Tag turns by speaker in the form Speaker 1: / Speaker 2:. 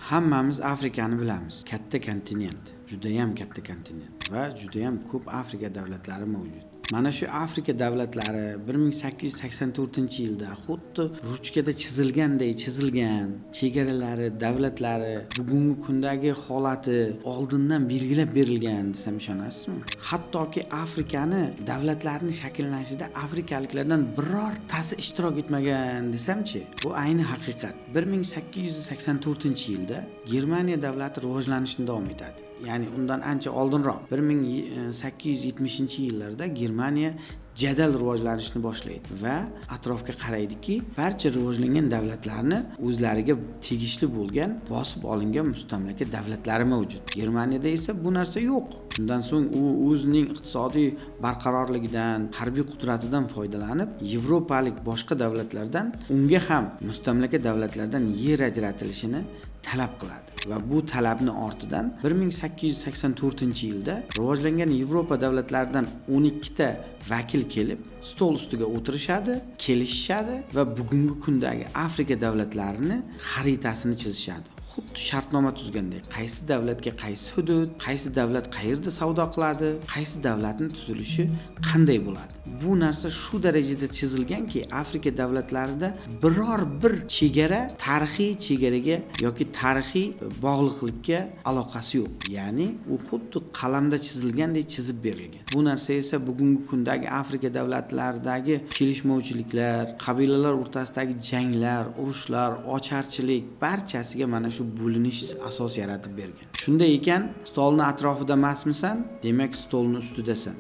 Speaker 1: Hammamiz Afrikani bilamiz. Katta kontinent, judayam katta kontinent va judayam ko'p Afrika davlatlari mavjud. Mana shu Afrika davlatlari 1884-yilda xuddi ruchkada chizilganday chizilgan, chegaralari, davlatlari, bugungi kundagi holati oldindan belgilab berilgan desam, ishonasizmi? Hattoki Afrikani davlatlarini shakllanishida afrikaliklardan birortasi ishtirok etmagan desamchi, bu ayni haqiqat. 1884-yilda Germaniya davlati rivojlanishni davom etadi. Ya'ni undan ancha oldinroq, 1870-yillarda Germaniya jadal rivojlanishni boshlaydi va atrofga qaraydiki, barcha rivojlangan davlatlarni o'zlariga tegishli bo'lgan, bosib olingan mustamlaka davlatlari mavjud. Germaniyada esa bu narsa yo'q. Undan so'ng u o'zining iqtisodiy barqarorligidan, harbiy qudratidan foydalanib, yevropalik boshqa davlatlardan unga ham mustamlaka davlatlardan yer ajratilishini talab qiladi va bu talabni ortidan 1884-yilda rivojlangan Yevropa davlatlaridan 12 ta vakil kelib stol ustiga o'tirishadi, kelishishadi va bugungi kundagi Afrika davlatlarini xaritasini chizishadi. Xuddi shartnoma tuzganday, qaysi davlatga qaysi hudud, qaysi davlat qayerda savdo qiladi, qaysi davlatni tuzilishi qanday bo'ladi. Bu narsa shu darajada chizilganki, Afrika davlatlarida biror bir chegara tarixiy chegaraga yoki tarixiy bog'liqlikka aloqasi yo'q. Ya'ni u xuddi qalamda chizilgandek chizib berilgan. Bu narsa esa bugungi kundagi Afrika davlatlaridagi kelishmovchiliklar, qabilalar o'rtasidagi janglar, urushlar, ocharchilik, barchasiga mana shu bo'linish asos yaratib bergan. Shunday ekan, stolni atrofida emasmisan, demak, stolni ustidasan.